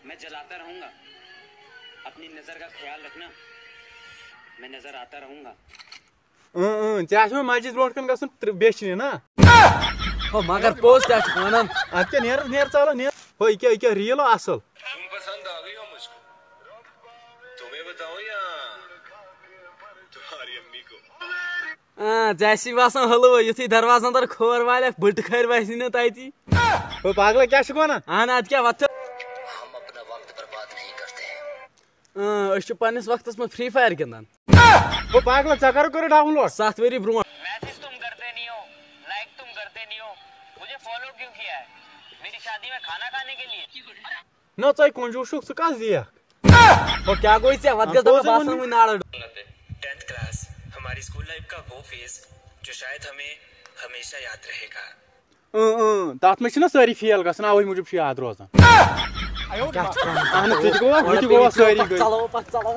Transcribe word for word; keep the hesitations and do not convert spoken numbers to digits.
मैं जलाता रहूंगा, अपनी नजर का ख्याल रखना, मैं नजर आता रहूंगा। اۭں اۭں، ژےٚ آسہِ وۄنۍ مسجد برونٛٹھ کَنۍ گژھُن ترٛ- بیٚچھنہِ نا؟ ہو، مگر پوٚز کیٛاہ چھُکھ وَنان؟ اَدٕ کیٛاہ، نیر حظ، نیر ژالہ، نیر۔ ہو، یہِ کیٛاہ، یہِ کیٛاہ ریٖل ہو اَصٕل؟ تم پسند آ گئی ہو مجھ کو، تمہیں بتاؤں یا تمہاری امی کو؟ آ، ژےٚ آسی باسان حلوٕ، یُتھُے دروازٕ اندر کھور والکھ، بٔٹہٕ کھرۍ وَسہِ نہٕ تَتی۔ ہو پاگلا، کیٛاہ چھُکھ وَنان؟ اہن، اَدٕ کیٛاہ، وۄتھ۔ ہم اپنا وقت برباد نہیں کرتے۔ اۭں، أسۍ چھِ پننِس وقتس منٛز Free Fire گِنٛدان۔ ہو پاگلا، ژےٚ کَرو کٔرِتھ download؟ ستھ ؤری برونٛٹھ۔ मैसेज तुम करते नहीं हो, लाइक तुम करते नहीं हो, मुझे फॉलो क्यों किया है? मेरी शादी में खाना खाने के लिए? نہ، ژَے کنجوٗس چھُکھ، ژٕ کَس زیکھ؟ ہو، کیٛاہ گوٚو ژےٚ؟ وَتھ گژھ دَپان، بہٕ آسَن وٕنہِ ناڑَس۔ ٹینتھ کلاس، ہماری اسکول لائف کا وہ فیز جو شاید ہمیں ہمیشہ یاد رہے گا۔ اۭں، اۭں، تَتھ منٛز چھِنہ سٲری فیل گژھان، اَوَے موٗجوٗب چھُ یاد روزان۔ کیٛاہ چھُ وَنان؟ اَہَن حظ، ژٕ تہِ گوٚوا، ہُہ تہِ گوٚوا، سٲری گٔے۔ چلو، پَتہٕ چلو۔